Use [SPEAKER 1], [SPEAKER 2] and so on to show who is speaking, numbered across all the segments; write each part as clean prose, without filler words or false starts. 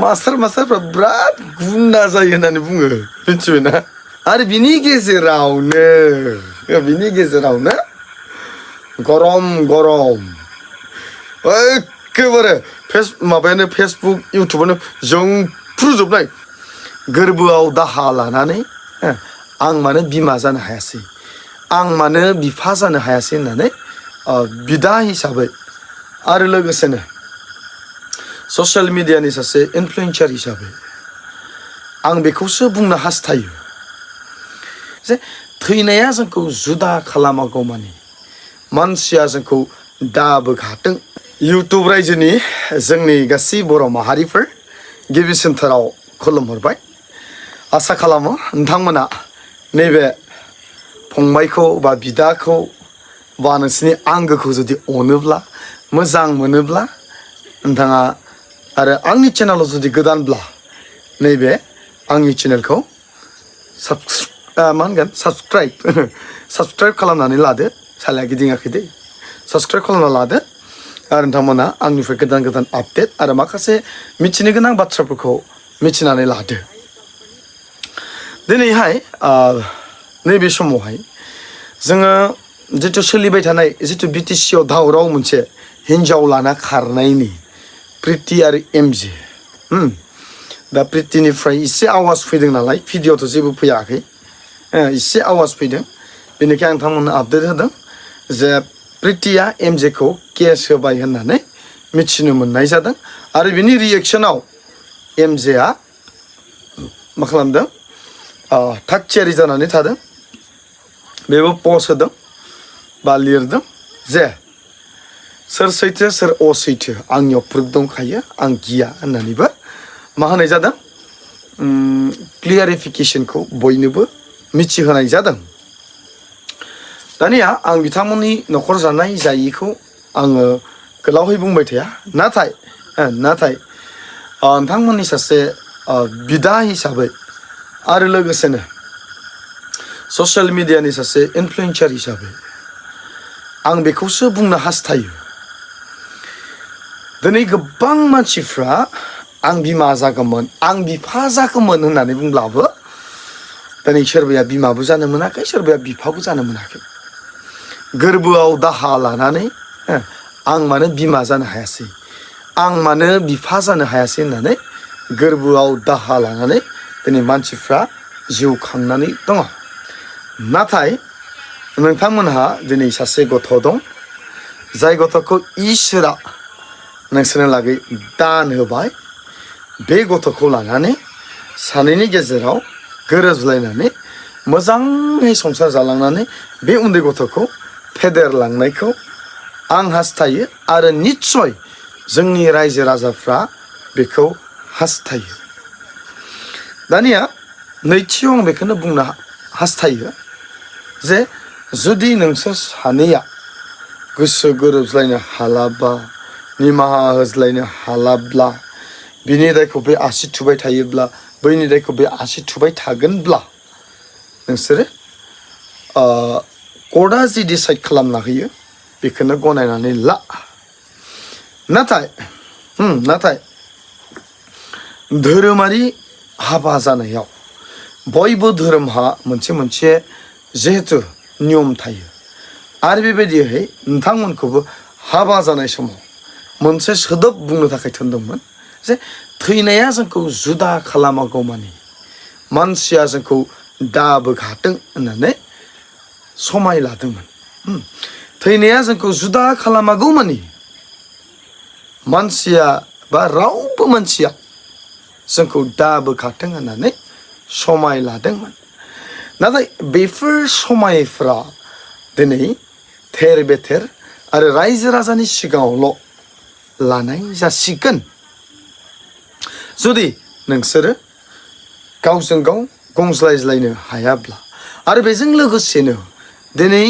[SPEAKER 1] मास्टारफ्रा बिराद गुन्दा जायो होननानै बुङो मिथिबायना आरो बिनि गेजेरावनो गरम एखेबारे माबायानो फेसबुक इउटुबानो जोंफ्रुजोबनाय गोरबोआव दाहा लानानै आं मानो बिमा जानो हायासै आं मानो बिफा जानो हायासै होननानै बिदा हिसाबै आरो लोगोसेनो ससियेल मिडियानि सासे इनफ्लुएन्सार हिसाबै आं बेखौसो बुंनो हास्थायो जे थैनाया जोंखौ जुदा खालामागौ मानि मानसिया जोंखौ दाबोखाथों इउटुब रायजोनि जोंनि गासै बर' माहारिफोर गिबिसिनथाराव खुलुमहरबाय आसा खालामो नोंथांमोना नैबे फंबायखौ बा बिदाखौ बा नोंसिनि आंगोखौ जुदि अनोब्ला मोजां मोनोब्ला नोंथाङा आरो आंनि चेनेलाव जुदि गोदानब्ला नैबे आंनि चेनेलखौ साबस्क्राइब खालामनानै लादो सालाया गिदिङाखै दे साबस्क्राइब खालामना लादो आरो नोंथांमोना आंनिफ्राय गोदान आपडेट आरो माखासे मिथिनो गोनां बाथ्राफोरखौ मिथिनानै लादो दिनैहाय नैबे समावहाय जोङो जिथु सोलिबाय थानाय जिथु बिटिसिआव दावराव मोनसे हिन्जाव लाना खारनायनि प्रिति आरो एमजे दा प्रितिनिफ्राय एसे आवाज फैदों नालाय भिडिअ'थ' जेबो फैयाखै एसे आवाज फैदों बेनिखाय आं नोंथांमोननो आपडेट होदों जे प्रितिया एमजेखौ केस होबाय होननानै मिथिनो मोननाय जादों आरो बिनि रिएक्सनाव एमजेआ मा खालामदों थाग थियारि जानानै थादों बेबो पस्ट होदों बा लिरदों जे सोर सैथो सोर असैथो आंनियाव प्रुफ दंखायो आं गिया होननानैबो मा होनाय जादों क्लियारिफिकेसनखौ बयनोबो मिथिहोनाय जादों दानिया आं बिथांमोननि न'खर जानाय जायिखौ आङो गोलावै बुंबाय थाया नाथाय नोंथांमोननि सासे बिदा हिसाबै आरो लोगोसेनो ससियेल मिडियानि सासे इनफ्लुएन्सार हिसाबै आं बेखौसो बुंनो हास्थायो दिनै गोबां मानसिफ्रा आं बिमा जागौमोन आं बिफा जागौमोन होननानै बुंब्लाबो दिनै सोरबाया बिमाबो जानो मोनाखै सोरबाया बिफाबो जानो मोनाखै गोरबोआव दाहा लानानै आं मानो बिमा जानो हायासै आं मानो बिफा जानो हायासै होननानै गोरबोआव दाहा लानानै दिनै मानसिफ्रा जिउ खांनानै दङ नाथाय नोंथांमोनहा दिनै सासे गथ' दं जाय गथ'खौ इसोरा नोंसोरनो लागै दान होबाय बे गथ'खौ लानानै सानैनि गेजेराव गोरोबलायनानै मोजाङै संसार जालांनानै बे उन्दै गथ'खौ फेदेरलांनायखौ आं हास्थायो आरो निस्सय जोंनि रायजो राजाफ्रा बेखौ हास्थायो दानिया नैथियाव आं बेखौनो बुंनो हास्थायो जे जुदि नोंसोर सानैया गोसो गोरोबज्लायनो हालाबा निमाहा होज्लायनो हालाब्ला बिनि दायखौ बे आसि थुबाय थायोब्ला बैनि दायखौ बे आसि थुबाय थागोनब्ला नोंसोरो कर्टआ जि डिसाइड खालामना होयो बेखौनो गनायनानै ला नाथाय धोरोमारि हाबा जानायाव बयबो धोरोमहा मोनसे जिहेतु नियम थायो आरो बेबायदियै नोंथांमोनखौबो हाबा जानाय समाव मोनसे सोदोब बुंनो थाखाय थिनदोंमोन जे थैनाया जोंखौ जुदा खालामागौ मानि मानसिया जोंखौ दाबोखाथों होननानै समाय लादोंमोन थैनाया जोंखौ जुदा खालामागौ मानि मानसिया बा रावबो मानसिया जोंखौ दाबोखाथों होननानै समाय लादोंमोन नाथाय बेफोर समायफ्रा दिनै थेर बेथेर आरो रायजो राजानि सिगाङावल' लानाय जासिगोन जुदि नोंसोरो गावजों गाव गंज्लायज्लायनो हायाब्ला आरो बेजों लोगोसेनो दिनै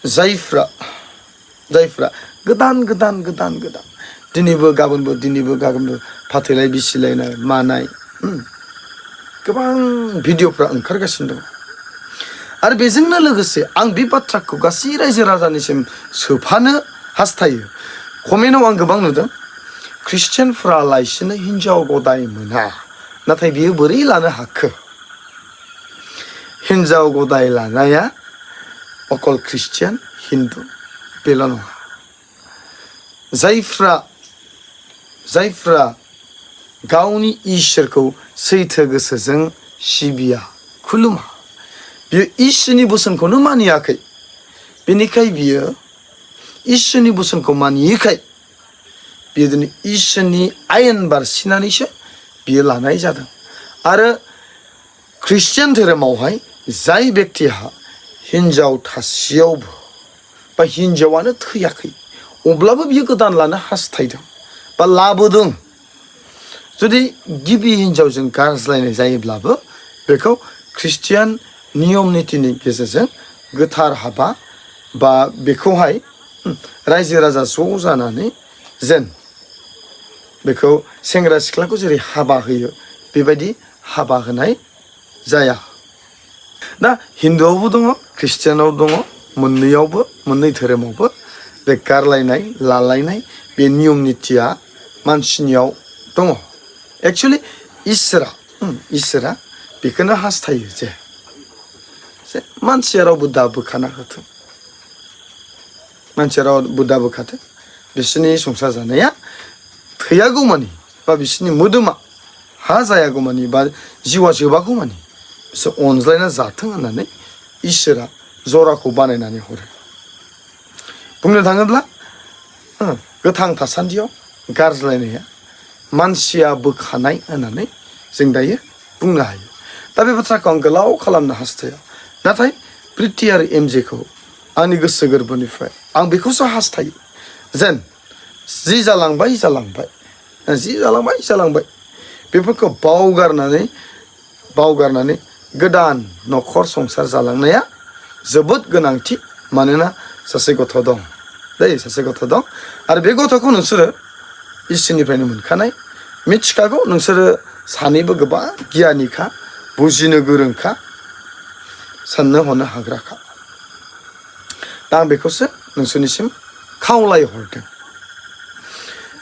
[SPEAKER 1] जायफ्रा गोदान दिनैबो गाबोनबो फाथैलाय बिसिलायनाय मानाय गोबां भिडिअफ्रा ओंखारगासिनो दं आरो बेजोंनो लोगोसे आं बे बाथ्राखौ गासै रायजो राजानिसिम सोफानो हास्थायो कमेन्टआव आं गोबां नुदों ख्रिस्टियानफ्रालायसिनो हिनजाव गदाय मोना नाथाय बियो बोरै लानो हाखो हिनजाव गदाय लानाया अकल ख्रिस्टियान हिन्दु बेल' नङा जायफ्रा गावनि इसोरखौ सैथो गोसोजों सिबिया खुलुमा बियो इसोरनि बोसोनखौनो मानियाखै बेनिखाय बियो इसोरनि बोसोनखौ मानियैखाय बियो दिनै इसोरनि आयेन बारसिनानैसो बियो लानाय जादों आरो ख्रिस्टियान धोरोमावहाय जाय बेक्तिहा हिनजाव थासेयावबो बा हिनजावानो थैयाखै अब्लाबो बियो गोदान लानो हास्थायदों बा लाबोदों जुदि गिबि हिनजावजों गारज्लायनाय जायोब्लाबो बेखौ ख्रिस्टियान नियम नितिनि गेजेरजों गोथार हाबा बा बेखौहाय रायजो राजा ज' जानानै जेन बेखौ सेंग्रा सिख्लाखौ जेरै हाबा होयो बेबायदि हाबा होनाय जाया दा हिन्दुआवबो दङ ख्रिस्टियानाव दङ मोननैयावबो मोननै धोरोमावबो बे गारलायनाय लालायनाय बे नियम नितिया मानसिनियाव दङ एक्चुअलि इसोरा बेखौनो हास्थायो जे मानसिया रावबो दाबोखाना होथों मानसिया रावबो दाबोखाथों बिसोरनि संसार जानाया थैयागौमानि बा बिसोरनि मोदोमा हा जायागौमानि बा जिउआ जोबागौमानि बिसोर अनज्लायना जाथों होननानै इसोरा जराखौ बानायनानै हरो बुंनो थाङोब्ला गोथां थासान्दियाव गारज्लायनाया मानसिया बोखानाय होननानै जों दायो बुंनो हायो दा बे बाथ्राखौ आं गोलाव खालामनो हास्थाया नाथाय प्रिति आरो एमजेखौ आंनि गोसो गोरबोनिफ्राय आं बेखौसो हास्थायो जेन जि जालांबाय बेफोरखौ बावगारनानै गोदान न'खर संसार जालांनाया जोबोद गोनांथि मानोना सासे गथ' दं आरो बे गथ'खौ नोंसोरो इसोरनिफ्रायनो मोनखानाय मिथिखागौ नोंसोरो सानैबो गोबां गियानिखा बुजिनो गोरोंखा साननो हनो हाग्राखा दा आं बेखौसो नोंसोरनिसिम खावलायहरदों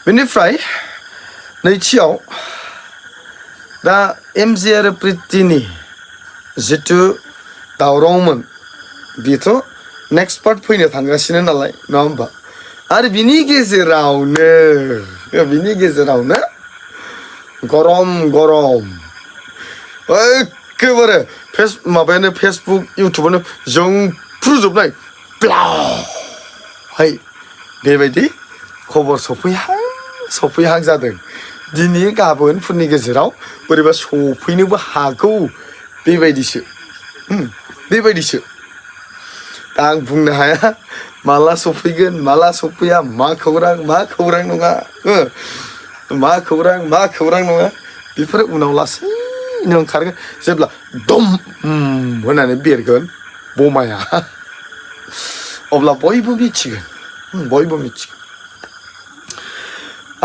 [SPEAKER 1] बेनिफ्राय नैथियाव दा एमजे आरो प्रितिनि जिथु दावरावमोन बेथ' नेक्स्ट पार्ट फैनो थांगासिनो नालाय नङा होमबा आरो बिनि गेजेरावनो गरम एखेबारे माबायानो फेसबुक इउटुबानो जोंफ्रुजोबनाय ब्लावहाय बेबायदि खबर सफैहां जादों दिनै गाबोनफोरनि गेजेराव बोरैबा सफैनोबो हागौ बेबायदिसो दा आं बुंनो हाया माला सफैगोन माला सफैया मा खौरां नङा मा खौरां नङा बेफोरो उनाव लासैनो ओंखारगोन जेब्ला दम होननानै बेरगोन बमाया अब्ला बयबो मिथिगोन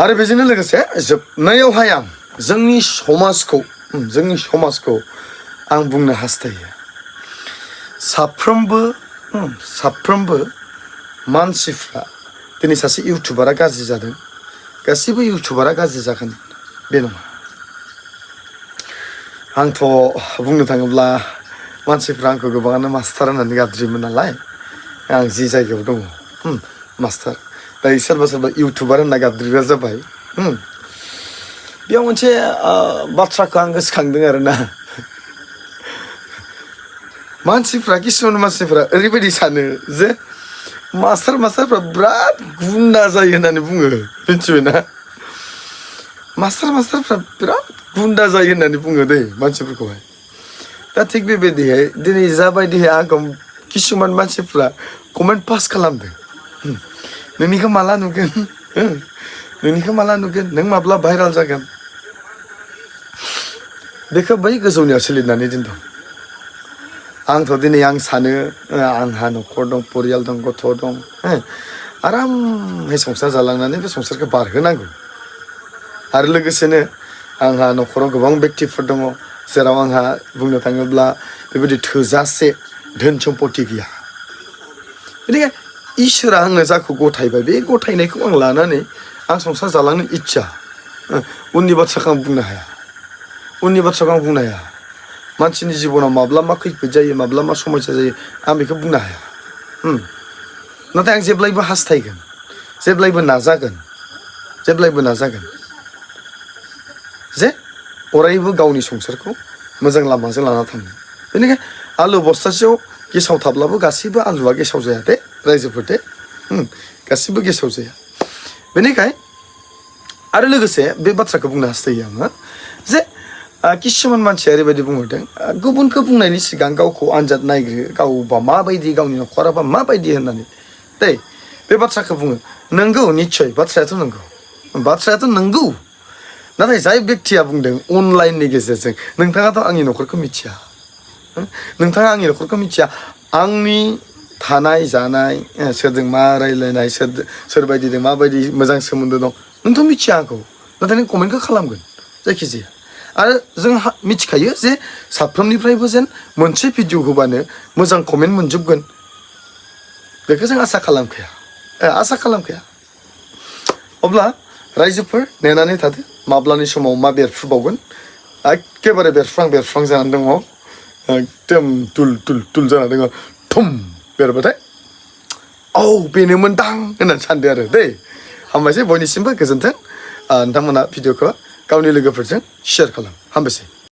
[SPEAKER 1] आरो बेजोंनो लोगोसे जोबनायावहाय आं जोंनि समाजखौ आं बुंनो हास्थायो साफ्रोमबो मानसिफ्रा दिनै सासे इउटुबारा गाज्रि जादों गासैबो इउटुबारा गाज्रि जागोन बे नङा आंथ' बुंनो थाङोब्ला मानसिफ्रा आंखौ गोबाङानो मास्टार होननानै गाबज्रियोमोन नालाय आं जि जायगायाव दङ मास्टार दायो सोरबा इउटुबार होनना गाबज्रिग्रा जाबाय बेयाव मोनसे बाथ्राखौ आं गोसोखांदों आरोना किसुमान मानसिफ्रा ओरैबायदि सानो जे मास्टारफ्रा बिराद गुन्दा जायो होननानै बुङो मिथिबायना मास्टारफ्रा बिराद गुन्दा जायो होननानै बुङो दै मानसिफोरखौहाय दा थिग बेबायदिहाय दिनै जाबायदिहाय आंखौ किसुमान मानसिफ्रा कमेन्ट पास खालामदों नोंनिखौ माला नुगोन नों माब्ला भाइराल जागोन बेखौ बै गोजौनियावसो लिरनानै दोनदों आंथ' दिनै आं सानो आंहा न'खर दं परियाल दं गथ' दं आरामहै संसार जालांनानै बे संसारखौ बारहोनांगौ आरो लोगोसेनो आंहा न'खराव गोबां बेक्तिफोर दङ जेराव आंहा बुंनो थाङोब्ला बेबायदि थोजासे धोन सम्पति गैया बेनिखायनो इसोरा आंनो जाखौ गथायबाय बे गथायनायखौ आं लानानै आं संसार जालांनो इच्छा उननि बाथ्राखौ आं बुंनो हाया उननि बाथ्राखौ आं बुंनो हाया मानसिनि जिबनाव माब्ला मा खैफोद जायो माब्ला मा समस्या जायो आं बेखौ बुंनो हाया नाथाय आं जेब्लायबो हास्थायगोन जेब्लायबो नाजागोन जे अरायबो गावनि संसारखौ मोजां लामाजों लाना थाङो बेनिखायनो आलु बस्थासेयाव गेसाव थाब्लाबो गासैबो आलुआ गेसाव जाया दे रायजोफोर दे गासैबो गेसाव जाया बेनिखायनो आरो लोगोसे बे बाथ्राखौ बुंनो हास्थायो आङो जे किसुमान मानसिया ओरैबायदि बुंहरदों गुबुनखौ बुंनायनि सिगां गावखौ आनजाद नायग्रो गावबा माबायदि गावनि न'खराबा माबायदि होननानै दै बे बाथ्राखौ बुङो नंगौ निस्सय बाथ्रायाथ' नंगौ नाथाय जाय बेक्तिया बुंदों अनलाइननि गेजेरजों नोंथाङाथ' आंनि न'खरखौ मिथिया नोंथाङा आंनि न'खरखौ मिथिया आंनि थानाय जानाय सोरजों मा रायज्लायनाय सोरबायदिजों माबायदि मोजां सोमोन्दो दं नोंथ' मिथिया आंखौ नाथाय नों कमेन्टखौ खालामगोन जायखिजाया आरो जों मिथिखायो जे साफ्रोमनिफ्रायबो जेन मोनसे भिडिअ होबानो मोजां कमेन्ट मोनजोबगोन बेखौ जों आसा खालामखाया अब्ला रायजोफोर नेनानै थादो माब्लानि समाव मा बेरफ्रुबावगोन एखेबारे बेरफ्रां जानानै दङ एकदम तुल जानानै दङ थुम बेरबाथाय औ बेनोमोनदां होननानै सानदो आरो दै हामबायसै बयनिसिमबो गोजोन्थों नोंथांमोना भिडिअखौ गावनि लोगोफोरजों शेयार खालाम हामबायसै